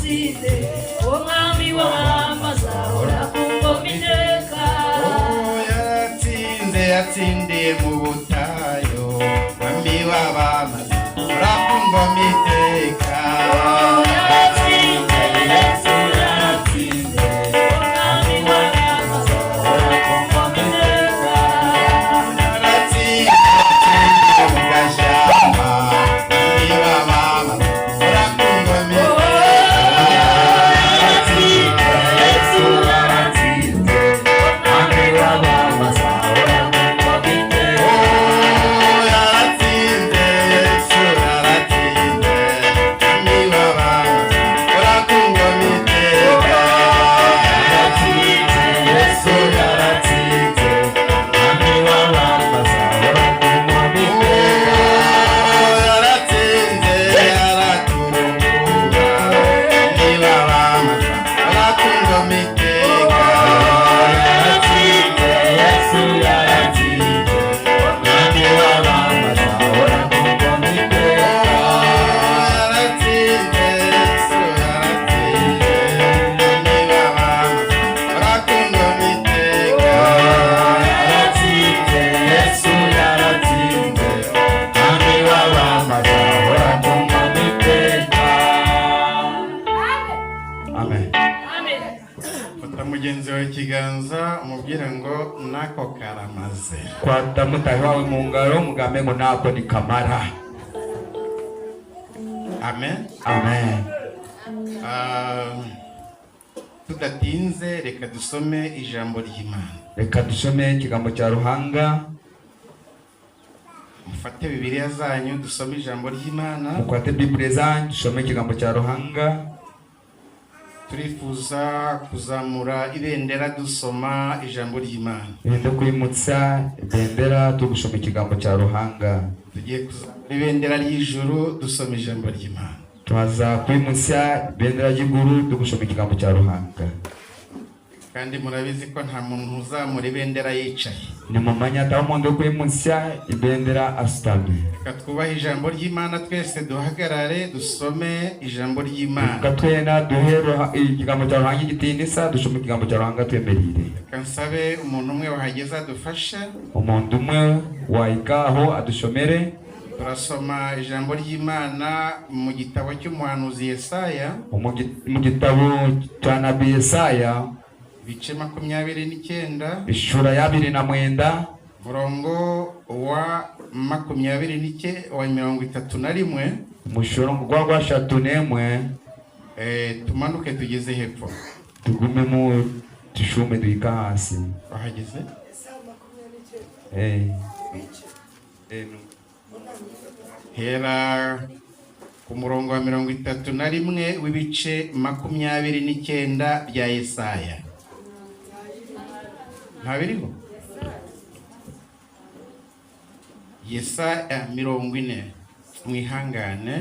Yaratsinze, Umwami w'abami azahora ku ngoma iteka. Oh, yaratsinze, yatsindiye mu butayu, Mwami w'abami azahora ku ngoma iteka. Yaratsinze, Yesu yaratsinze, Umwami w'abami azahora ku ngoma iteka. Yaratsinze, yatsindiye mu gashyamba, Mwami w'abami azahora ku ngoma iteka. Yaratsinze, Yesu yaratsinze, Umwami w'abami azahora ku ngoma iteka. Oh, yaratsinze, Yesu yaratsinze, Mwami w'abami azahora ku ngoma iteka. Yaratsinze, Yesu yaratsinze, Umwami w'abami azahora ku ngoma iteka. Oh, yaratsinze, araturungura, Mwami w'abami azahora ku ngoma iteka. Yaratsinze, Yesu yaratsinze, Umwami w'abami azahora ku ngoma iteka. Yaratsinze, Yesu yaratsinze, Mwami w'abami azahora ku ngoma iteka. Yaratsinze, Yesu yaratsinze, Umwami w'abami azahora ku ngoma iteka. Amen. Fata mugenzi wawe ikiganza, umubwire ngo nako karamaze. Kwata mutahi wawe mu ngaro, mugambe ngo nako ni kamara. Amen. Amen. Ah, tudatinze, reka dusome ijambo ry'Imana. Reka dusome ikigambo cya Ruhanga. Mufate Bibiliya zanyu, dusome ijambo ry'Imana. Mukwate Bibure zanyu, dusome ikigambo cya Ruhanga. Turifuza kuzamura ibendera dusoma ijambo ry'Imana. Ibintu kwimutsa ibendera tugusoma ikigambo cya Ruhanga. Tugiye kuzamura ibendera ry'ijuru dusoma ijambo ry'Imana. Twaza kwimutsa ibendera ry'iguru tugusoma ikigambo cya Ruhanga. Kandi murabizi ko nta muntu uzamura ibendera yicaye. Nimumanya ataho umuntu kwimutsa ibendera asutamye. Reka twubahe ijambo ry'Imana, twese duhagarare dusome ijambo ry'Imana. Reka twena duhe ikigambo cya Ruhanga igitinisa, dusome ikigambo cya Ruhanga twemerire. Reka nsabe umuntu umwe wahageze adufashe. Umuntu umwe wayikaho adushomere. Turasoma ijambo ry'Imana mu gitabo cy'umuhanuzi Yesaya, Mu gitabo cya Nabi Yesaya, ibice 29, ishura ya 29, umurongo wa makumyabiri n'ike wa 31. Umushoro gwa 31. Tumanuke tugeze hepfo. Tugume mu tushume duhika hasi. Wahageze? Eh. Eh, no. Hera ku murongo wa 31 w'ibice 29 bya Yesaya. Ntabiriho? Yesaya 40, mwihangane.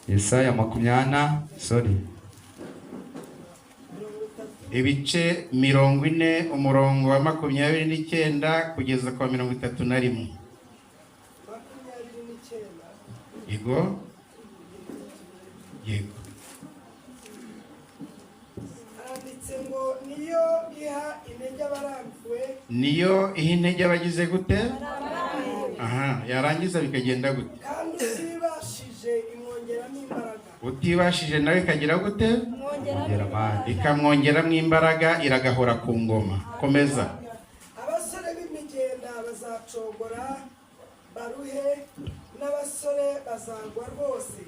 Yesaya makumyana, sorry. Ibice 40, umurongo wa 29 kugeza ku wa 31. Yego, yego. Handitse ngo: "Niyo iha intege abarambiwe." Niyo iha intege abagize gute? Aha, yarangiza bikagenda gute? "Kandi utibashije imwongeramo imbaraga." Utibashije nawe ikagira gute? Ongera amani. Ikamwongeramo imbaraga, iragahora ku ngoma. Komeza. "Abasore b'imigenda bazacogora baruhe, n'abasore bazagwa rwose,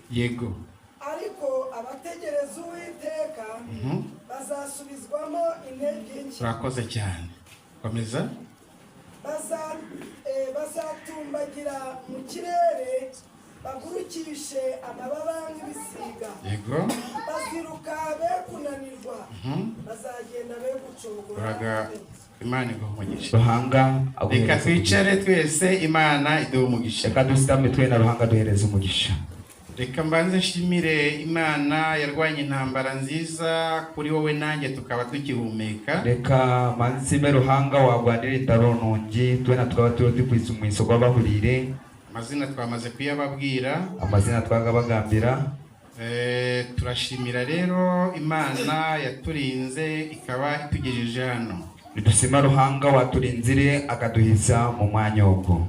ariko abategereza Uwiteka bazasubizwamo intege nshya." Urakoze cyane, komeza. "Bazatumbagira mu kirere, bagurukishe amababa nk'ibisiga. Baziruka be kunanirwa, bazagenda be gucogora." Uraga, Imana iguha umugisha. Ruhanga Reka aguhereze. twicare twese, Imana iduhe umugisha. Reka dusitame twena, Ruhanga duhereze umugisha. Reka mbanze nshimire Imana yarwanye intambara nziza kuri wowe nanjye tukaba tukihumeka. Reka manzime Ruhanga wagwanira itaro nungi, twena tukaba turiho tukwitsa umwiso gw'abahurire. Amazina twamaze kuyababwira. Amazina twagabagambira. Turashimira rero Imana yaturinze ikaba itugejeje hano. Nidusima Ruhanga waturinzire akaduhisa mu mwanya ogwo.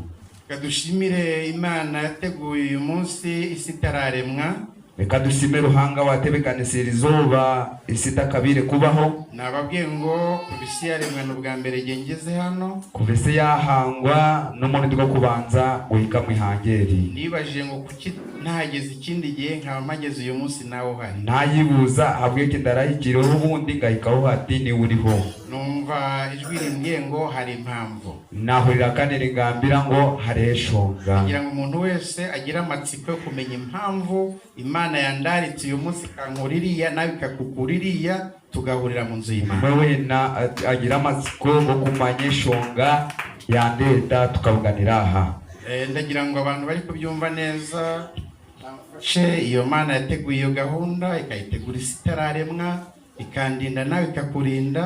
Reka dushimire Imana yateguye uyu munsi isi itararemwa. Reka dusime Ruhanga watebekanisa izuba isi itakabire kubaho. Nababwiye ngo kuva isi yaremwa ni ubwa mbere igihe ngeze hano. Kuva isi yahangwa n'umuntu gwo kubanza guhika mu ihangeri. Nibajije ngo kuki ntahageze ikindi gihe nkaba mpageze uyu munsi nawe uhari. Ntayibuza habweke ndarahikiriho ubundi ngahikaho hati niwe uriho. Numva ijwi rimbwiye ngo hari impamvu. Nahurira kandi rigambira ngo hari eshonga. Kugira ngo umuntu wese agire amatsiko yo kumenya impamvu Imana yandaritse uyu munsi ikankura iriya nawe ikakukura iriya tugahurira mu nzu y'Imana. Mwe wena agira amatsiko go kumanya eshonga yandeta tukabuganira aha. Ndagira ngo abantu bari kubyumva neza bamfashe. Iyo Mana yateguye iyo gahunda ikayitegura isi itararemwa, ikandinda nawe ikakurinda,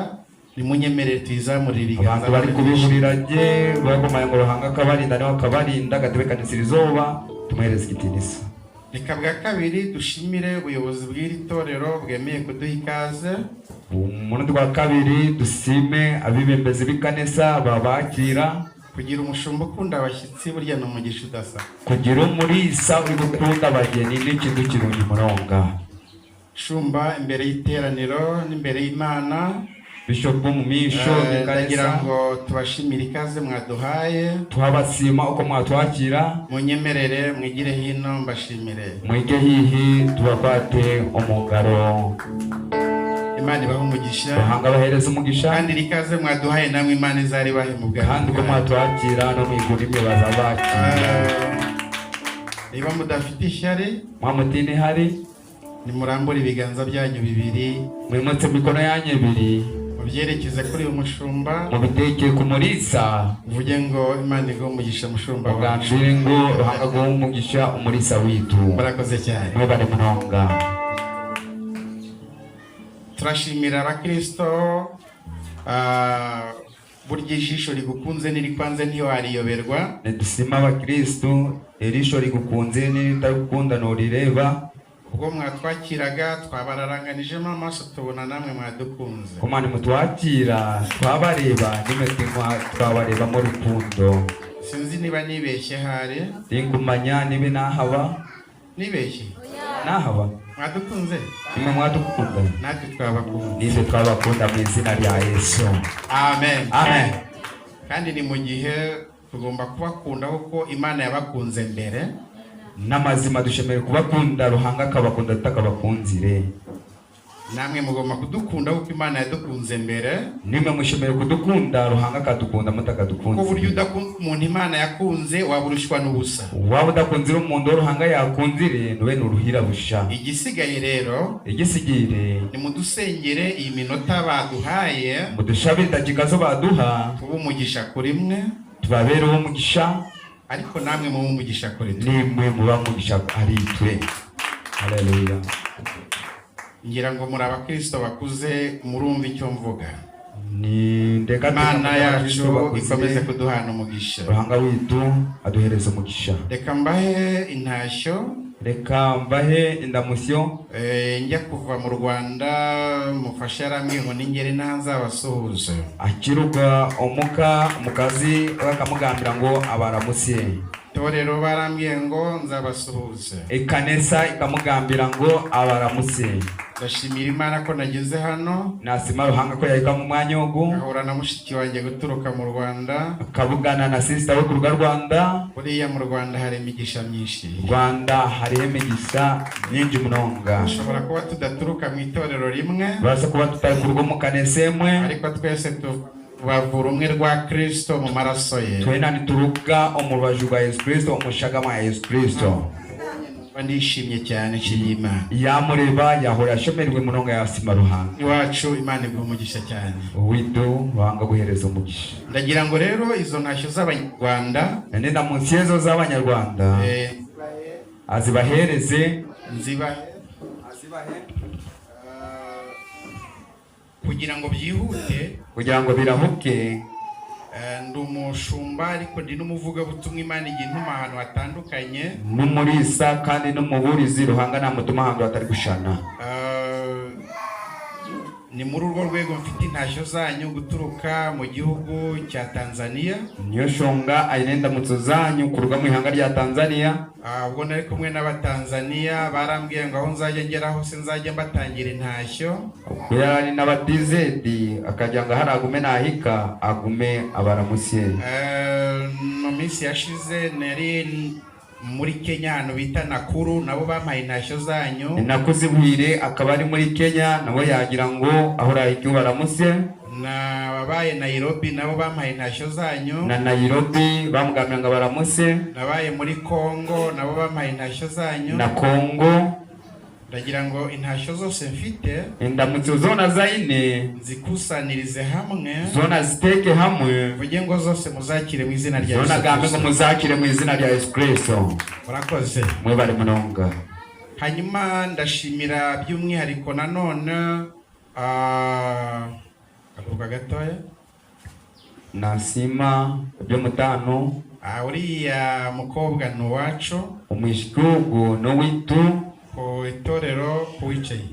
nimunyemerere tuyizamurire ibiganza. Abantu bari kubihurira je bagumanya ngo Ruhanga akabarinda niwe akabarinda agatebekanisa izuba tumuhereza igitinisa. Reka bwa kabiri dushimire ubuyobozi bw'iri torero bwemeye kuduha ikaze. Umurundi wa kabiri dusime abibembezi b'ikanisa babakira. Kugira umushumba ukunda abashyitsi burya ni umugisha udasa. Kugira umurisa uri gukunda abageni n'ikintu kirungi muronga. Shumba imbere y'iteraniro n'imbere y'Imana. Bishop mu misho Ndagira ngo tubashimire ikaze mwaduhaye. Tuhabasima uko mwatwakira. Munyemerere mwigire hino mbashimire. Mwige hihi tubakwate umugaro. Imana ibahe umugisha. Ruhanga bahereza umugisha. Kandi ikaze mwaduhaye namwe Imana izaribahe mu bwawe. Kandi uko mwatwakira no mwigura imwe bazabakira. Niba mudafite ishyari mwamutini hari nimurambure ibiganza byanyu bibiri, mwimutse imikono yanyu ibiri, mubyerekeze kuri uyu mushumba, mubiteke ku murisa, uvuge ngo Imana iguhe umugisha mushumba wacu. Mugambire ngo Ruhanga guhe umugisha umurisa witu. Murakoze cyane. Mwebale munonga. Turashimira abakristo. Burya ijisho rigukunze n'irikwanze ntiwariyoberwa. Nidusima abakristo, irisho rigukunze n'iritagukunda nturireba. Ubwo mwatwakiraga twabararanganijemo amaso tubona namwe mwadukunze. Kumana mutwakira twabareba n'imitima twabarebamo rukundo. Sinzi niba nibeshye hari. Tinkumanya nibe nahaba. Nibeshye? Nahaba. Mwadukunze? Nimwe mwadukunda. Natwe twabakunda. Nitwe twabakunda mu izina rya Yesu. Amen. Amen. Kandi ni mu gihe tugomba kubakunda kuko Imana yabakunze mbere. N'amazima dushemere kubakunda Ruhanga akabakunda tutakabakunzire. Namwe mugomba kudukunda kuko Imana yadukunze mbere. Nimwe mushemere kudukunda Ruhanga akadukunda mutakadukunze. Kuko buryo udakunda umuntu Imana yakunze waburushwa n'ubusa. Waba udakunzira umuntu Ruhanga yakunzire nube nuruhira busha. Igisigaye rero igisigire ni mudusengere iyi minota baduhaye, mudushabire dakika zo baduha, tuba umugisha kuri mwe, tubabere umugisha, ariko namwe mube umugisha kuri twe. Nimwe muba umugisha ari twe. Haleluya. Ngira ngo muri abakristo bakuze murumva icyo mvuga. Ni ndeka Imana yacu ikomeze kuduhana umugisha. Ruhanga witu aduhereza umugisha. Reka mbahe intashyo. Reka mbahe indamusyo. Njya kuva mu Rwanda mufashe yarambwiye ngo ningere ntanzabasuhuze. Akiruka omuka mukazi bakamugambira ngo abaramutse. Torero barambwiye ngo nzabasuhuze. Ikanisa ikamugambira ngo abaramutse. Ndashimira Imana ko nageze hano. Nasima Ruhanga ko yahika mu mwanya ogu. Ahura na mushiki wanjye guturuka mu Rwanda. Akabugana na sister we kuruga Rwanda. Buriya mu Rwanda hari imigisha myinshi. Rwanda hari imigisha myinshi munonga. Dushobora kuba tudaturuka mu itorero rimwe. Baza kuba tutari kurugo mu kanisa emwe. Ariko twese tubavura umwe rwa Kristo mu maraso ye. Twena nituruka omurubaju rwa Yesu Kristo omushagama ya Yesu Kristo. Ndishimye cyane nshimye Imana. Yamureba yahora ashomerwe munonga ya Sima Ruhanga. Iwacu Imana iguha umugisha cyane. Witu Ruhanga guhereza umugisha. Ndagira ngo rero izo ntashyo z'Abanyarwanda nenda munsi yezo z'Abanyarwanda azibahereze nzibahe azibahe kugira ngo byihute, kugira ngo birahuke. Ndi umushumba, ariko ndi n'umuvugabutumwa. Imana igiye intuma ahantu hatandukanye. N'umurisa kandi n'umuburizi, Ruhanga namutuma ahantu hatari gushana. Ni muri urwo rwego mfite intashyo zanyu guturuka mu gihugu cya Tanzania. Niyo shonga aine ndamutso zanyu kuruga mu ihanga rya Tanzania. Ubwo nari kumwe n'Abatanzaniya, barambwiye ngo aho nzajya ngera hose nzajya mbatangira intashyo. Ubwo yari n'abatizedi akagira ngo ahari agume nahika agume abaramusye. Mu minsi yashize nari muri Kenya, ahantu bita Nakuru, nabo bampaye intashyo zanyu. Nakuzibwire akaba ari muri Kenya, nabo yagira ngo aho urahika baramutse. Nabaye Nairobi, nabo bampaye intashyo zanyu. Na Nairobi bamugambira ngo baramutse. Nabaye muri Congo, nabo bampaye intashyo zanyu. Na Kongo. Ndagira ngo intashyo zose mfite indamutso zona zaine nzikusanirize hamwe, zona ziteke hamwe, mvuge ngo zose muzakire mu izina rya zona Yesu gambe ngo Kristo. Muzakire mu izina rya Yesu Kristo. Murakoze. Mwebale munonga. Hanyuma ndashimira by'umwihariko nanone, haguruka gatoya. Nasima by'umutano. Uriya mukobwa ni uwacu. Umwishikugu n'uwitu. Ku itorero kuwicaye.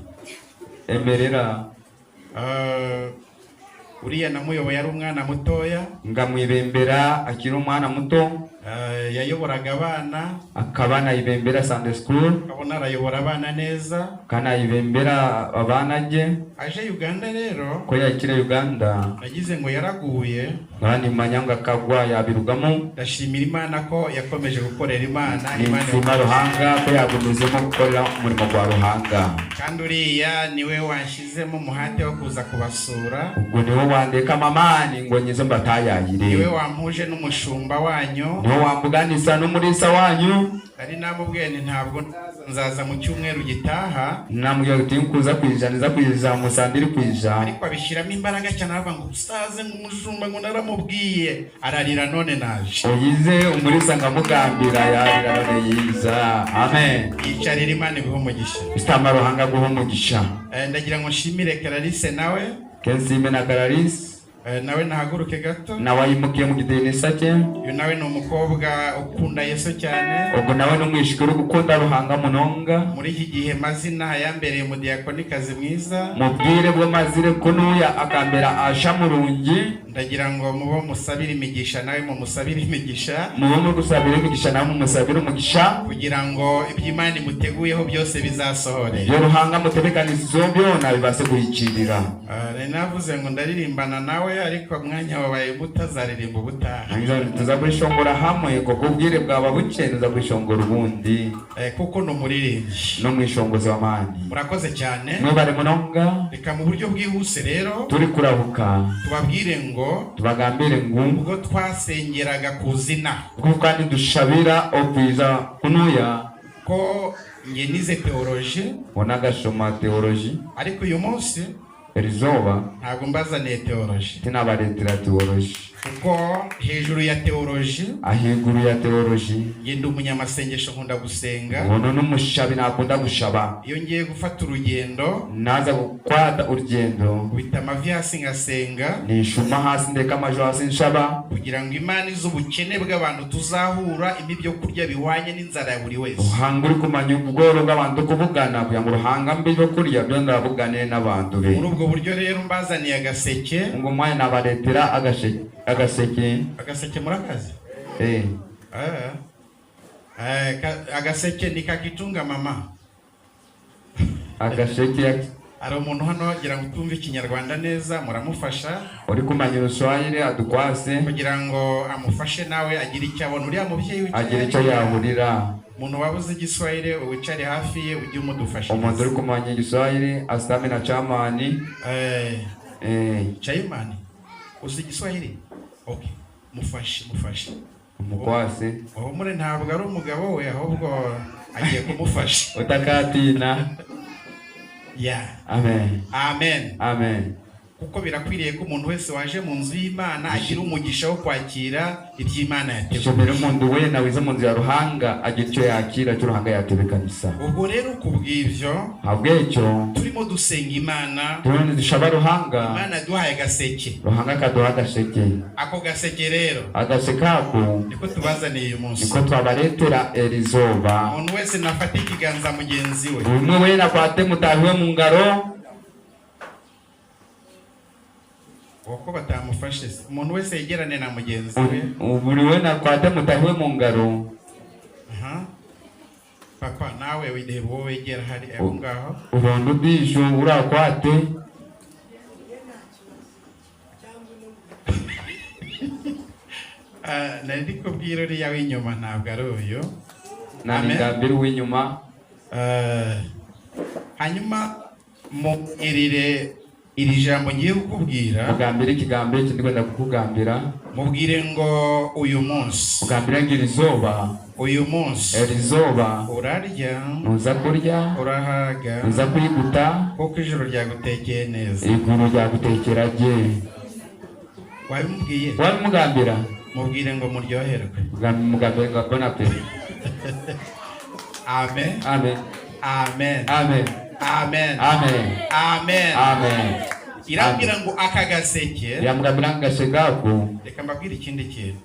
Emerera. Uriya namuyoboye ari umwana mutoya. Ngamwibembera akiri umwana muto. Yayoboraga abana. Akaba anayibembera Sunday school. Akabona arayobora abana neza. Kanayibembera abana ge. Aje Uganda rero, ko yakira Uganda, nagize ngo yaraguye. Nkanimanya ngo akagwa yabirugamo. Ndashimira Imana ko yakomeje gukorera Imana. Imana Ninsima Ruhanga ko yagumizemo gukorera umurimo gwa Ruhanga. Kandi uriya niwe wanshyizemo umuhate wo kuza kubasura. Ubwo niwe wandeka mamani ngo nyize mbatayayire. Niwe wampuje n'umushumba wanyu. Niwe wambuganisa n'umurisa wanyu. Nari namubwiye nti ntabwo nzaza, nzaza mu cyumweru gitaha. Namubwira uti nkuza kwija niza kwija musandiri kwija. Ariko abishyiramo imbaraga cyane, aravuga ngo usaze, ngo umushumba, ngo naramubwiye ararira, none naje. Oyize umurisa ngamugambira yarira none yiza, amen. Yicarira, Imana iguhe umugisha. Isitama Ruhanga guha umugisha. Ndagira ngo nshimire Clarisse nawe. Kensime na Clarisse. Nawe nahaguruke gato. Nawe ayimukiye mu gitenisa cye. Uyu nawe ni umukobwa ukunda Yesu cyane. Ubwo nawe n'umwishiki uri gukunda Ruhanga munonga. Muri iki gihe mazina yambereye umudiyakonikazi mwiza. Mubwire bwo mazire kunuya akambera asha murungi. Ndagira ngo mubo musabire imigisha, nawe mumusabire imigisha. Mube muri gusabira imigisha, nawe mumusabire umugisha. Kugira ngo ibyo Imana imuteguyeho byose bizasohore. Ibyo Ruhanga mutebekanisizo byona bibase guhikirira. Nari navuze ngo ndaririmbana nawe, ariko umwanya wabaye muto, azaririmba ubutaha. Tuza kwishongora hamwe kuko ubwire bwaba buke, tuza kwishongora ubundi. Kuko ni umuririmbyi. N'umwishongozi w'amani. Murakoze cyane. Mwebale munonga. Reka mu buryo bwihuse rero turi kurabuka, tubabwire ngo tubagambire ngo ubwo twasengeraga ku zina, kuko kandi dushabira okwiza kunuya, ko nge nize théologie, onagashoma théologie, ariko uyu munsi erizoba ntabwo mbazaniye théologie. Tinabaretera théologie. Kuko hejuru ya théologie, ahiguru ya théologie, nge ndi umunyamasengesho, nkunda gusenga. Uno n'umushabi, nakunda gushaba. Iyo ngiye gufata urugendo, naza gukwata urugendo, nkubita amavi hasi ngasenga, nishuma hasi ndeka amajo hasi nshaba, kugira ngo Imana izi ubukene bw'abantu tuzahura, impe ibyo kurya bihwanye n'inzara ya buri wese. Ruhanga uri kumanya ubworo bw'abantu kubugana kugira ngo Ruhanga mbe ibyo kurya byo ndabugane n'abantu be. Muri ubwo buryo rero mbazaniye agaseke. Ngo umwanya nabaretera agaseke, agaseke. Agaseke murakazi? Eh. Agaseke ni kakitunga mama. Agasheke. Hari umuntu hano wagira ngo utumve Ikinyarwanda neza, muramufasha. Uri kumanya uruswahili adukwase. Kugira ngo amufashe nawe agire icyo abona, uriya mubyeyi wicaye agire icyo hariya. Yahurira. Umuntu wabuze Igiswahili wicare hafi ye ujye umudufasha. Umuntu uri kumanya Igiswahili asitame na chamani. Eh. Chayimani, uzi Igiswahili? Okay, mufashe, mufashe. Umukwase. Uhumure, ntabwo ari umugabo we, ahubwo agiye kumufasha. Utakatina. Yeah. Amen. Amen. Amen. Kuko birakwiriye ko umuntu wese waje mu nzu y'Imana agira umugisha wo kwakira iby'Imana yateguye. Shomera omuntu weena wiza omu nju ya Ruhanga agira icyo yakira icyo Ruhanga yatebekanisa. Ubwo rero kubw'ibyo, Habwekyo, turimo dusenga Imana, turiho nitushaba Ruhanga, Imana yaduhaye agaseke. Ruhanga akaduha agasheke. Ako gaseke rero Agaseke ako niko tubazaniye uyu munsi. niko twabareetera erizooba. Umuntu wese nafate ikiganza mugenzi we. Buri umwe weena akwate mutaahi we mu ngaro. Uko batamufashe se, umuntu wese yegerane na mugenzi we. Buri weena akwate mutaahi we mu ngaro. Aha. Papa, nawe wireba uwo wegera hari aho ngaho. Oronda ondiijo orakwate. Ah, nari ndi kubwira uriya w'inyuma, ntabwo ari uyu. Nanigambira ow'enyuma. Ah, hanyuma mubwirire iri jambo ngiye kukubwira. Mugambire ekigambo eki ndikwenda kukugambira. Mubwire ngo uyu munsi, Mugambire ngu erizooba, uyu munsi erizooba, urarya, noza kurya, urahaga, noza kwiguta, kuko ijoro ryagutekeye neza. Eiguru ryagutekera gye. Wabimubwiye? Wabimugambira? Mubwire ngo muryoherwe. Mugambire ngu bon appétit. Amen. Amen. Amen. Amen. Amen. Amen. Amen. Amen. Irambwira ngo aka gaseke, Yamugambira ngu agaseke ako. Reka mbabwire ikindi kintu.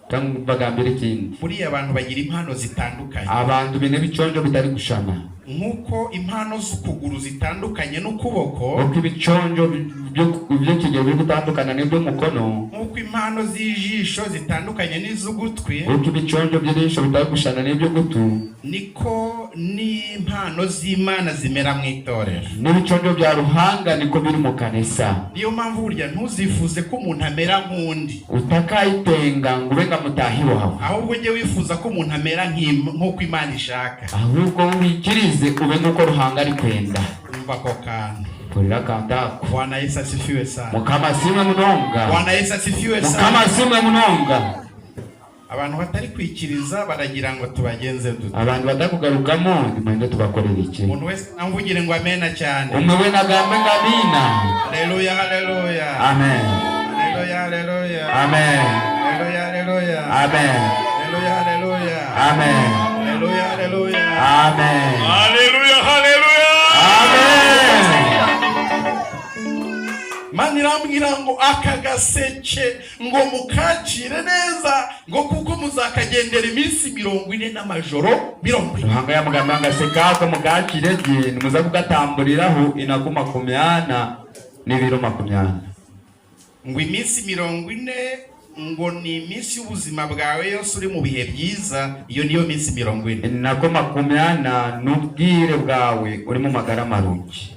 Cyangwa mbagambire ikindi. Buriya abantu bagira impano zitandukanye. Abantu bine ibiconjo bitari gushana. Nk'uko impano z'ukuguru zitandukanye n'ukuboko, Uko ibiconjo by'ikigero biri gutandukana n'iby'umukono, nk'uko impano z'ijisho zitandukanye n'iz'ugutwi, uko ibiconjo by'ijisho bitari gushana n'iby'ugutu, niko n'impano z'Imana zimera mu itorero. N'ibiconjo bya Ruhanga niko biri mu kanisa. Niyo mpamvu burya ntuzifuze ko umuntu amera nk'undi, Utakayitenga ngo ube nka mutahi wawe, ahubwo ujye wifuza ko umuntu amera nk'uko Imana ishaka. Ahubwo wikirize ube nk'uko Ruhanga ari kwenda. Umva ako kantu. Purira akantu ako. Bwana Yesu asifiwe sana. Mukama asimwe munonga. Bwana Yesu asifiwe Mukama sana. asimwe munonga. Abantu batari kwikiriza baragira ngo tubagenze dute? Abantu batakugarukamo nimwende tubakorera iki? Umuntu wese namvugire ngo amena cyane. Umwe we nagambe ngo amina. Haleluya, haleluya. Amen. Haleluya, haleluya. Amen. Haleluya, haleluya. Amen. Haleluya, haleluya. Amen. Haleluya, haleluya. Amen. Haleluya, haleluya. Amen. Mana irambwira ngo aka gaseke ngo mukakire neza, ngo kuko muzakagendera iminsi 40 n'amajoro 40. Ruhanga yamugamba ngo agaseke ako mukakire gye, nimuza kugatamburiraho inaku 40 n'ibiro 40. Ngo iminsi 40 ngo ni iminsi y'ubuzima bwawe yose uri mu bihe byiza, iyo niyo minsi 40. Inako 40 n'ubwire bwawe uri mu magara marungi.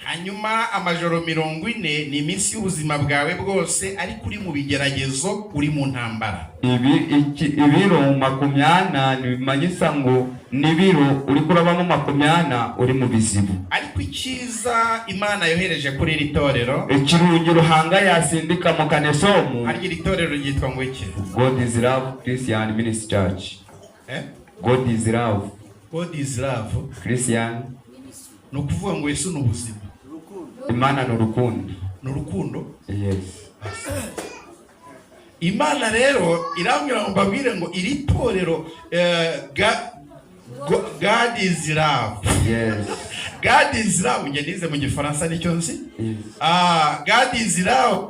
Hanyuma amajoro 40 ni iminsi y'ubuzima bwawe bwose ariko uri mu bigeragezo, uri mu ntambara. Ibi iki ibiro 40 nibimanyisa ngo nibiro uri kurabamo 40 uri mu bizibu. Ariko icyiza Imana yohereje kuri iri torero, Ekirungi Ruhanga yasindika mu kanesomu, harya iri torero ryitwa ngo iki? God is Love Christian Ministry Church. Eh? God is Love. God is Love Christian. Ni ukuvuga ngo Yesu ni ubuzima. Imana ni urukundo. Ni urukundo. Yes. Imana rero irambwira ngo mbabwire ngo iri torero, God is Love. Yes. God is Love, njye nize mu Gifaransa nicyo nzi. Yes. Ah, God is Love.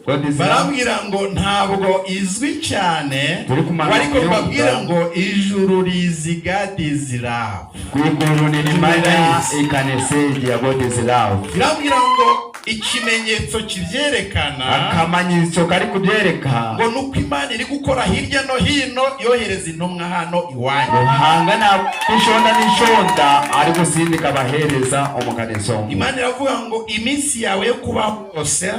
God is Love. Barambwira ngo ntabwo izwi cyane, Turi kumanuka ariko inyumba. mbabwira ngo ijuru rizi God is Love. Kwiguru nirimanya ikaneseji ya God is Love. Birambwira ngo ikimenyetso kibyerekana, Akamanyitso kari kubyereka, ngo nuko Imana iri gukora hirya no hino yohereza intumwa hano iwanyu. Ruhanga na kushonda n'ishonda ari gusindika abahereza omukanesomu. Imana iravuga ngo iminsi yawe yo kubaho yose,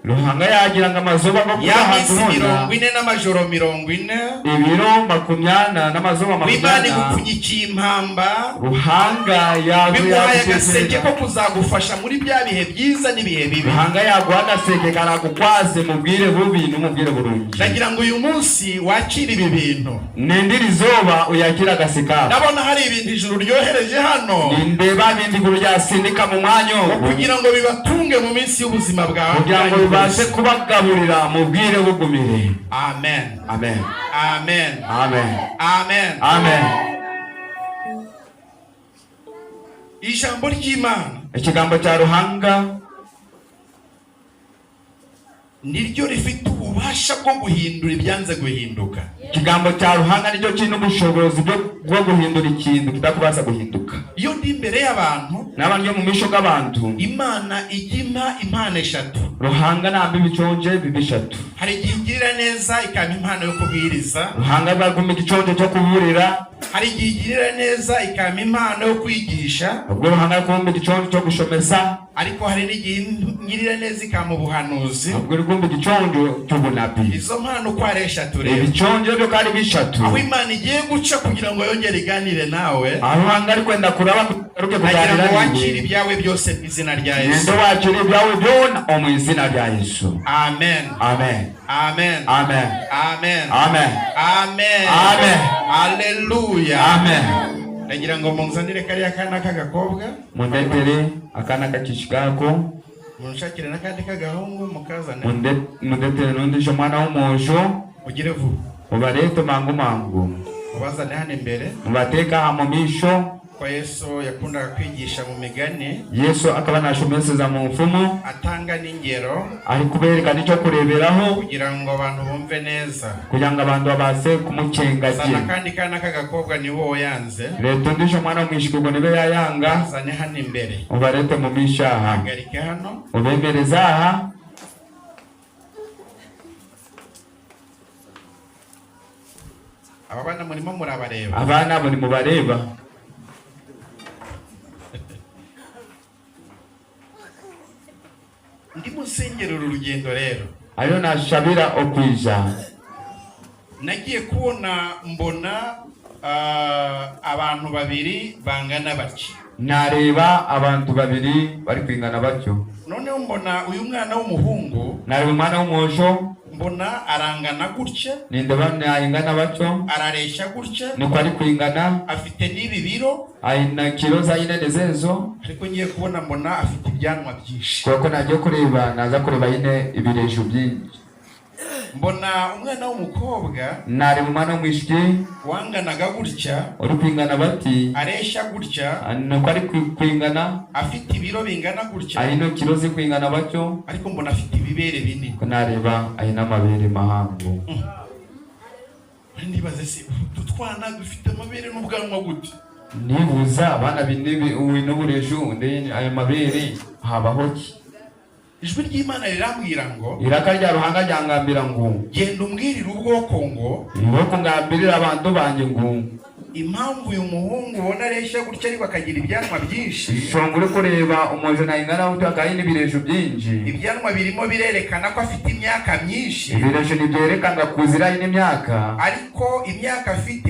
Ruhanga yagira ngo amazuba go Ya minsi kuba 40 n'amajoro 40, ibiro 40 n'amazuba w'Imana 40. igupfunyikiye impamba, Ruhanga yagu biguhaye agaseke ko yagutekereza. kuzagufasha muri bya bihe byiza n'ibihe bibi. Ruhanga yaguha agaseke karagukwase mu bwire bubi no mu bwire burungi. Ndagira ngo uyu munsi wakire ibi bintu. Nindira izuba uyakire agaseke ako. Ndabona hari ibintu ijuru ryohereje hano Nindeba bindi iguru ryasindika mu mwanya ogwo kugira ngo bibatunge mu minsi y'ubuzima bwawe kugira ngo bibashe kubagaburira mu bwire bugumire. Amen. Amen. Amen. Amen. Amen. Amen. Ijambo ry'Imana Ekigambo cya Ruhanga niryo rifite ububasha bwo guhindura ibyanze guhinduka. Ikigambo cya Ruhanga nicyo kintu ubushobozi bwo guhindura ikintu kitakubasha guhinduka. Iyo ndi imbere y'abantu, Naba ndi mu misho g'abantu, Imana ijya impa impano eshatu. Ruhanga namba ibiconje bibishatu. Hari igihe igirira neza ikampa impano yo kubwiriza. Ruhanga baguma igiconje cyo kuburira. Hari igihe igirira neza ikampa impano yo kwigisha. Ubwo Ruhanga kumba igiconje cyo gushomesa. Ariko hari n'igihe ngirira neza ikampa ubuhanuzi. Ubwo uri kumva igiconjo cy'ubunabi. Izo mpano uko ari eshatu rero, Ibiconjo byo kandi bishatu, aho Imana igiye guca kugira ngo yongere iganire nawe, aho Ruhanga ari kwenda kuraba kugaruke nagira kuganira ngo wakire niwe. ibyawe byose mu izina rya Yesu. Ninde wakira ibyawe byona mu izina rya Yesu. Amen. Amen. Amen. Amen. Amen. Amen. Amen. Amen. Haleluya. Amen. Ndagira ngo munzanire kariya kana k'agakobwa. Mundetere akana kakishikako. Munshakire n'akandi k'agahungu mukazane. Mundetere n'undisho mwana w'umusho. Mugire vuba. Mubarete mangu mangu. Mubazane hano imbere. Mubateka aha mu misho. Ko Yesu yakundaga kwigisha mu migani, Yesu akaba nashomeseza mu mfumu, atanga n'ingero ari kubereka n'icyo kureberaho kugira ngo abantu bumve neza. kugira ngo abantu babase kumucenga Zana gye. akandi kana k'agakobwa ni wowe yanze. Leta undisho mwana w'umwishiki ubwo nibe yayanga. Zane hano imbere. Mubarete mu misho aha. Hagarike hano. Mubemereze aha. Aba bana murimo murabareba. Abana abo nimubareba. Ndi musengera uru rugendo rero, Ayo nashabira okwija. Nagiye kubona mbona abantu babiri bangana batya. Nareba abantu babiri bari kwingana batyo. Noneho mbona uyu mwana w'umuhungu, Nareba umwana w'umwojo, mbona arangana gutya, nindeba nayingana batyo, arareshya gutya, niko ari kwingana, afite n'ibi biro, aina kilo zayinene zezo. Ariko ngiye kubona mbona afite ibyanwa byinshi. Kuko nagiye kureba naza kureba yine ibirejo byinshi. Mbona umwana w'umukobwa Nareba umwana w'umwishiki wanganaga gutya, uri kwingana bati, areshya gutya, niko ari kwingana, afite ibiro bingana gutya, aino kilo zikwingana batyo, ariko mbona afite ibibere binini. ko nareba aina amabere mahango. Ndibaze se utu twana dufite amabere n'ubwanwa gute? Nibuza abana binini n'uburejo undi ayo mabere habaho ki? Ijwi ry'Imana rirambwira ngo Iraka rya Ruhanga ryangambira ngo genda umbwirire ubwoko ngo ubwoko ngambirira abantu banjye ngo impamvu uyu muhungu ubona areshya gutya ariko akagira ibyanwa byinshi, ishongo uri kureba umwojo nayingana gutya akayina ibirejo byinshi, ibyanwa birimo birerekana ko afite imyaka myinshi, ibirejo ntibyerekana kuzira n'imyaka, ariko imyaka afite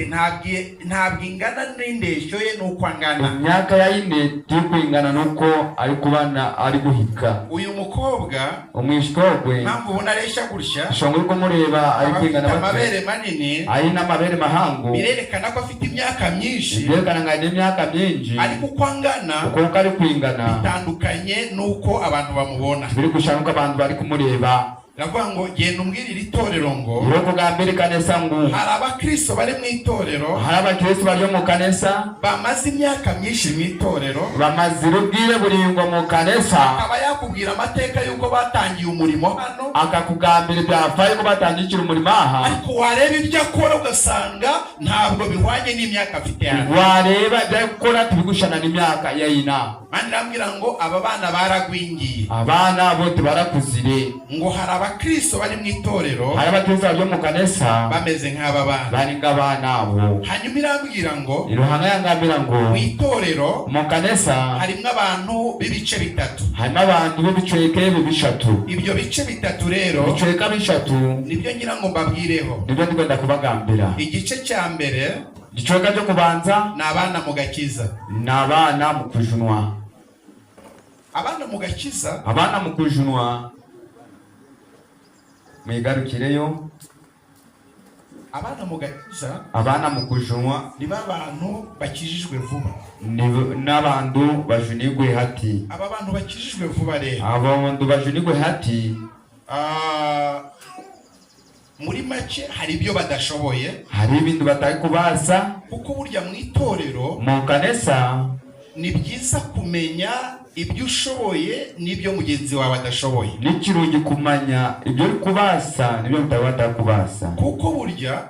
ntabwo ingana n'indeshyo ye n'uko angana. Imyaka ya yine tikwingana n'uko ari kubana ari guhika. Uyu mukobwa Umwishikogwe impamvu ubona areshya gutya, ishongo uri kumureba ari aba afite kwingana batyo, amabere manini, ayina amabere mahango, birerekana ko afite imyaka myinshi, byerekana ngo ayina imyaka myinshi, ariko uko angana uko ari kwingana bitandukanye n'uko abantu bamubona. biri gushaka uko abantu bari kumureba. Ndavuga ngo genda umbwirire itorero ngo Iro kugambira ikanisa ngo hari abakristo bari mu itorero, hari abakristo bari mu kanisa, bamaze imyaka myinshi mu itorero, bamaze ubwire buringo mu kanisa, akaba yakubwira amateka y'uko batangiye umurimo hano, akakugambira ibyafaye ko batangikira umurimo aha, ariko wareba ibyo akora ugasanga ntabwo bihwanye n'imyaka afite hano. Wareba ibyo akora tubigushana n'imyaka yayina. Imana irambwira ngo aba bana baragwingiye. Abaana abo tebarakuzire. Ngo hari abakristo bari mu itorero Hari abakristo bari mu kanisa bameze nk'aba bana. Baringa abaana abo. Hanyuma irambwira ngo Ruhanga yangambira ngo mu itorero mu kanisa harimo abantu b'ibice bitatu. Harimo abantu b'ibicweka bishatu. Ibyo bice bitatu rero Ibicweka bishatu nibyo ngira ngo mbabwireho. Nibyo ndigwenda kubagambira. Igice cya mbere Igicweka cyo kubanza ni abana mu gakiza. Ni abana mu kujunwa. Abana mu gakiza. Abana mu kujunwa, mwigarukireyo. Abana mu gakiza Abana mu kujunwa ni ba bantu bakijijwe vuba. N'abantu bajunigwe hati. Aba bantu bakijijwe vuba rero, Aba bantu bajunigwe hati, muri make hari ibyo badashoboye. Hari ibintu batari kubasa. Kuko burya mu itorero Mu kanisa ni byiza kumenya ibyo ushoboye n'ibyo mugenzi wawe adashoboye. N'ikirungi kumanya ibyo uri kubasa n'ibyo mutari batakubasa. Kuko burya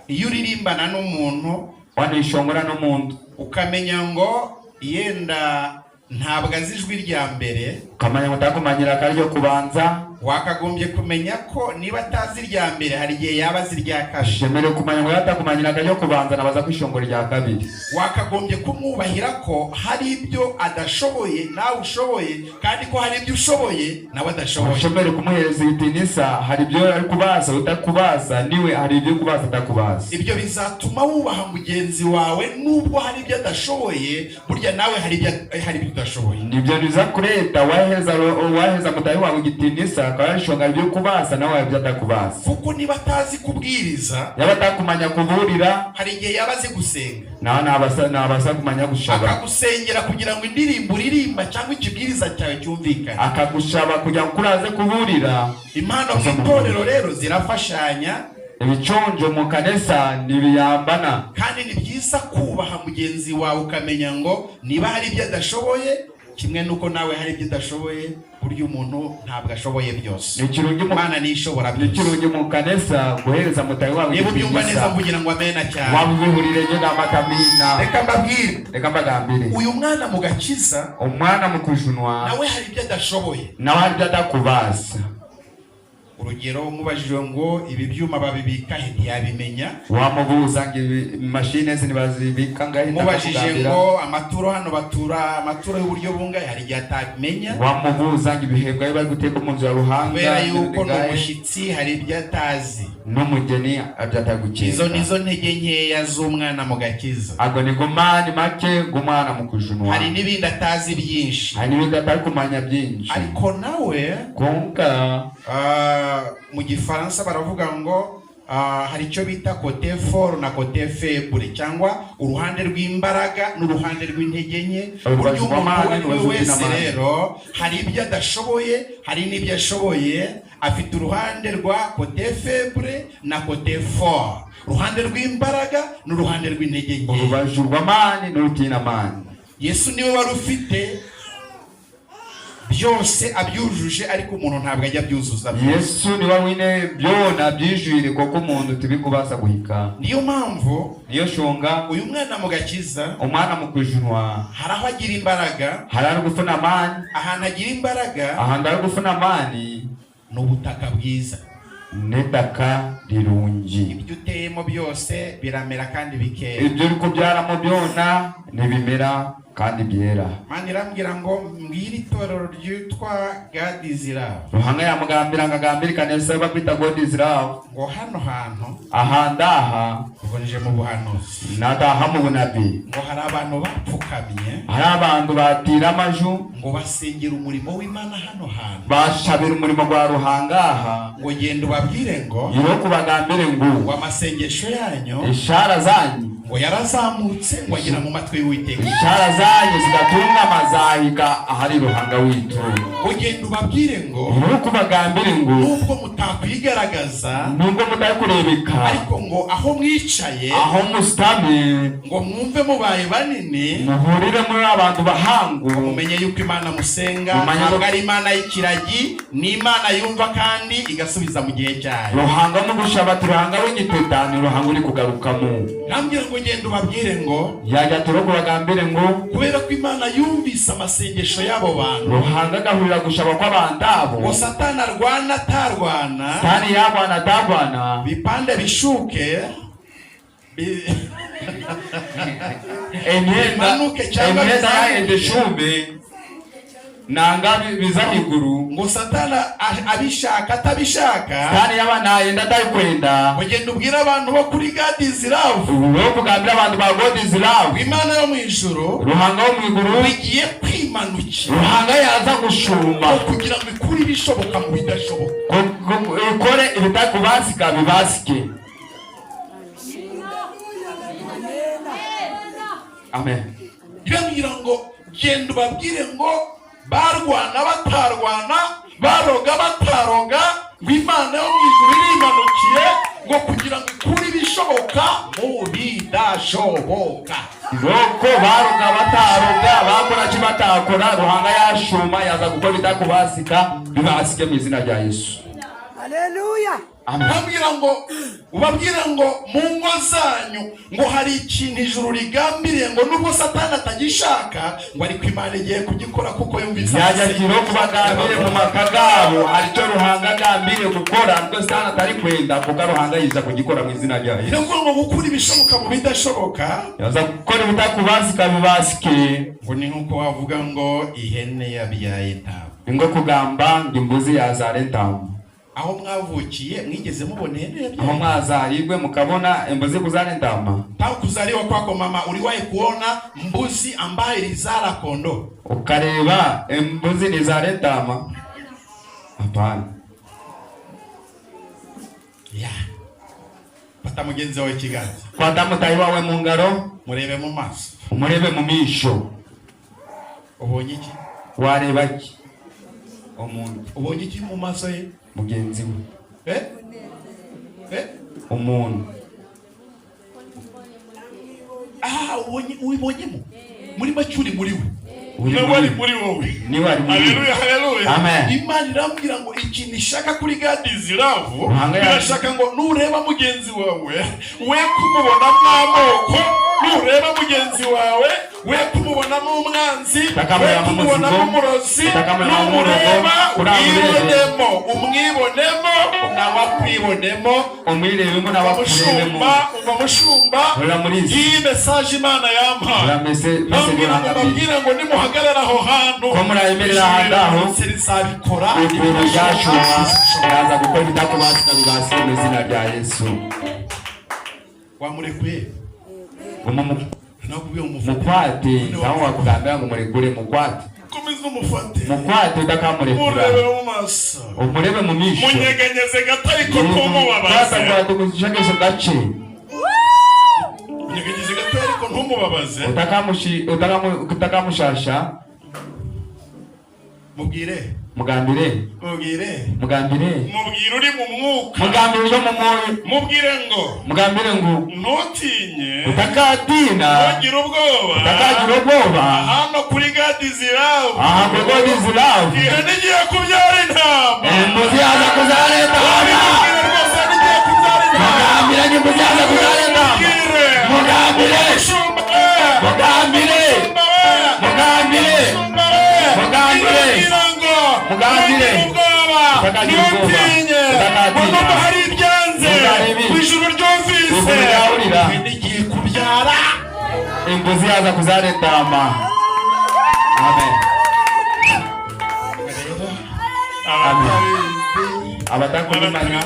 iyo uririmbana n'umuntu, Wanishongora n'umuntu, ukamenya ngo yenda ntabwo azi ijwi rya mbere, ukamanya ngo utakumanyira akaryo kubanza, wakagombye kumenya ko niba atazi irya mbere hari igihe yaba azi irya kabiri. Shemere kumanya ngo yatakumanyira akaryo kubanza nabaza kwishongora irya kabiri. Wakagombye kumwubahira ko hari ibyo adashoboye nawe ushoboye, kandi ko hari ibyo ushoboye nawe adashoboye. Ushobora kumuhereza ibitinisa, hari ibyo ari kubasa utakubasa, niwe hari ibyo kubasa atakubasa. Ibyo bizatuma wubaha mugenzi wawe nubwo hari ibyo adashoboye, burya nawe hari ibyo udashoboye. Nibyo biza kureta waheza mutahi wawe igitinisa akaba yarishonga ibyo kubasa nawe hari ibyo atakubasa. Kuko niba atazi kubwiriza, Yaba atakumanya kuburira, hari igihe yaba azi gusenga, nawe nabasa kumanya gushaba. Akagusengera kugira ngo indirimbo uririmba cyangwa ikibwiriza cyawe cyumvikane. Akagushaba kugira ngo uraze kuburira. Impano mu itorero rero zirafashanya. Ibiconjo mu kanisa ntibiyambana. Kandi ni byiza kubaha mugenzi wawe, ukamenya ngo niba hari ibyo adashoboye kimwe n'uko nawe hari ibyo udashoboye. Burya umuntu ntabwo ashoboye byose. Ni ikirungi mu Imana niyo ishobora Ni byose. ikirungi mu kanisa guhereza mutahi wawe Niba ubyumva neza, igitinisa. mvugira ngo amena cyane. Wabihurire nyo n'amatamina. Reka mbabwire. Reka mbagambire. Uyu mwana mu gakiza Umwana mu kujunwa nawe hari ibyo adashoboye. Nawe hari ibyo atakubasa. Urugero, mubajije ngo ibi byuma babibika he, ntiyabimenya. Wamubuza ngo ibi mashine ntibazibika ngahe, Mubajije ndakakugambira. ngo amaturo hano batura amaturo y'uburyo bungahe, hari igihe atabimenya. Wamubuza ngo ibihembwa bari guteka mu nzu ya Ruhanga Kubera yuko ni ngahe, umushyitsi, hari ibyo atazi. N'umugeni abyo atagukenga. Izo nizo ntege nkeya z'umwana mu gakiza. Ago ni gumani make gumwana mu kujunwa. Hari n'ibindi atazi byinshi. Hari n'ibindi atari kumanya byinshi. Ariko nawe, Konka mu Gifaransa baravuga ngo hari icyo bita côté fort na côté faible, cyangwa uruhande rw'imbaraga n'uruhande rw'intege nke. Urubavu Burya umuntu rw'amani uwo ari we n'urubavu wese rw'inamani. rero hari ibyo adashoboye, hari n'ibyo ashoboye. Afite uruhande rwa côté faible na côté fort, uruhande rw'imbaraga n'uruhande rw'intege nke. Urubavu rw'amani n'urutinamani. Yesu niwe wari ufite byose abyujuje, ariko umuntu ntabwo ajya abyuzuza byose. Yesu niwe wine byona byijwire kuko umuntu tubikubasa guhika. Niyo mpamvu Niyo shonga uyu mwana mu gakiza umwana mu kujunwa hari aho agira imbaraga. Hari ari gufuna amani. Ahantu agira imbaraga Ahantu ari gufuna amani ni ubutaka bwiza. N'itaka rirungi. Ibyo uteyemo byose biramera kandi bikera. Ibyo uri kubyaramo byona ntibimera kandi byera. Mana irambwira ngo mbwire itorero ryitwa God is Love Ruhanga yamugambira ngo agambire ikanisa bakwita God is Love ngo hano hantu, aha ndaha, ubwo nje mu buhanuzi, nataha mu bunabi, ngo hari abantu bapfukamye hari abantu batira amaju ngo basengera umurimo w'Imana hano hantu. Bashabira umurimo gwa Ruhanga aha. Ngo genda ubabwire ngo Iro kubagambire ngo ngo amasengesho yanyu ishara zanyu ngo yarazamutse ngo agera mu matwi y'Uwiteka. Ishara zanyu zigatungama zahika ahari Ruhanga witu. Ngo genda ubabwire ngo Iro kubagambire ngo nubwo mutakwigaragaza, nubwo mutari kurebeka, ariko ngo aho mwicaye aho musitame ngo mwumve mubaye banini, muhurire muri abantu bahangu, mumenye yuko Imana musenga Mumenye ko- ntabwo ari Imana y'ikiragi, ni Imana yumva kandi igasubiza mu gihe cyayo. Ruhanga mu gushaba ati Ruhanga w'igiteta ni Ruhanga uri kugarukamo. Nambwira ngo Ngo genda ubabwire ngo Yajya turokubagambire ngo kubera ko Imana yumvise amasengesho y'abo bantu, Ruhanga agahurira gushaba kw'abantu abo, ngo Satani arwana atarwana, Sitani yagwana atagwana, bipande bishuke emyenda bimanuke cyangwa emyenda bizamuke. Yahenda eshume nanga biza iguru. Ngo Satani abishaka atabishaka, Sitani yaba nayenda atakwenda, ngo genda ubwire abantu bo kuri God is Love, okugambira abantu ba God is Love, Imana yo mu ijuru Ruhanga wo mu iguru, igiye kwimanukira Ruhanga yaza gushuma ngo kugira ngo ikure ibishoboka mu bidashoboka. Ikore ibitakubasika bibasike. Amen. Irambwira ngo genda ubabwire ngo barwana batarwana, baroga bataroga, ngo Imana yo mu ijuru irimanukiye ngo kugira ngo ikure ibishoboka mu bidashoboka. Roko baroga bataroga, bakora ki batakora, Ruhanga yashuma yaza gukora ibitakubasika bibasike mu izina rya Yesu. Haleluya. Amen. Nkabwira ngo ubabwire ngo mu ngo zanyu ngo hari ikintu ijuru rigambiriye, ngo nubwo Satani atagishaka, ngo ariko Imana igiye kugikora kuko yumvise Yajya kiro kubagambire mu maka gabo hari icyo Ruhanga agambiriye gukora, nubwo Sitani atari kwenda, kuko Ruhanga yiza kugikora mu izina rya Yesu. Iravuga ngo gukura ibishoboka mu bidashoboka yaza gukora ibitakubasika bibasike ngo ni nkuko wavuga ngo ihene yabyaye intama. Ni kugamba ngo imbuzi yazara intama. Aho mwavukiye mwigeze mubona ihene Aho yabyaye? mwazarigwe mukabona imbuzi kuzara intama? Tangu kuzaliwa kwako mama, uliwahi kuona mbuzi ambaye ilizala kondoo? Ukareba embuzi nizara intama? Hapana. Ya, fata mugenzi wawe ikiganza. Kwata mutahi wawe mu ngaro. Murebe mu maso. Umurebe mu misho. Ubonye iki? Wareba ki omuntu? Ubonye iki mu maso ye? Mugenzi we. Eh? Eh? Umuntu. Ah, ubonye, ubibonyemo muri make uri muri we. Uri Nawe muri ari muri wowe. Niwe ari muri we. Haleluya, haleluya. Amen. Imana irambwira ngo ikintu ishaka kuri God is Love, Ruhanga irashaka ngo nureba mugenzi wawe we kumubonamo amoko, nureba mugenzi wawe we kumubonamo umwanzi, we Utakamubonamo kumubonamo umuzigo, umurozi, utakamubonamo numureba umurogo, uramurebe. umwibonemo, umwibonemo nawe akwibonemo. Umwirebemo nawe akurebemo. Mushumba, umva mushumba, Uramurizi. iyi message Imana yampaye, Uramese mese. bambwira ngo babwire ngo nimuhagarara aho hantu, Ko murayemerera ahantu aho, rizabikora. Ijuru ryashuma yaza gukora ibitakubasika bibasike mu izina rya Yesu. Wamurekuye? Nakubwiye umufate. Mukwate naho wakugambira ngo murekure, mukwate. Komeza umufate. Mukwate utakamurekura. Murebe mu maso. Umurebe mu misho. Munyeganyeze gato ariko ntumubabaze. Kwata gace. Munyeganyeze gato ariko ntumubabaze. Utakamushasha. Mubwire. Mugambire. Mubwire. Mugambire. Mubwire uri mu mwuka. Mugambire uri mu mwoyo. Mubwire ngo Mugambire ngo ntutinye, utakatina, ntugire ubwoba, utakagira ubwoba. Hano kuri God is Love, Aha kuri God is Love, ihene igiye kubyara intama. Imbuzi yaza kuzara intama. Mubwire rwose, ihene igiye kubyara intama. Mugambire ngo imbuzi yaza kuzara intama. Mubwire. Mugambire. Mushumba we. Mugambire. Mushumba we. Mugambire. Mushumba we. Mugambire. Irabwira ngo Mugambire. ntugire ubwoba, Utakagira ubwoba. ntutinye, Utakatina. ngo nubwo hari ibyanze, Nubwo hari ibi. ku ijuru ryumvise, Ijuru ryahurira. ihene igiye kubyara. Imbuzi yaza kuzara intama. Amen. Amen. Abatakumanya.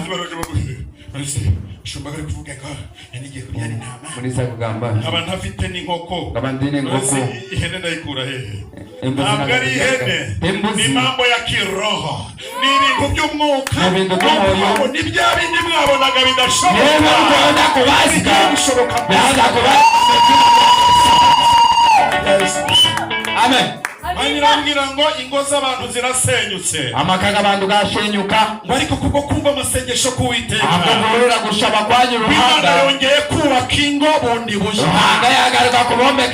Shumba ari kuvuga ko ihene igiye kubyara intama. Murisa kugamba Nkaba ntafite n'inkoko. Nkaba ndine inkoko. Mbese ihene ndayikura hehe? Imbuzi Ntabwo ari ihene, Imbuzi. ni mambo ya kiroho, ni ibintu by'umwuka. Ni ibintu by'umwoyo. Nukuvuga ngo ni bya bindi mwabonaga bidashoboka, Niba ukunda kubasika, bigiye gushoboka. Yaza kubasika. Amen. Hanyuma ngo ingo z'abantu zirasenyutse, Amaka g'abantu gashenyuka, ngo ariko kubwo kumva amasengesho k'Uwiteka, ahubwo guhurira gushaba kwanyu Imana Ruhanga, yongeye kubaka ingo bundi bushya. Ruhanga yagaruka kubombeka.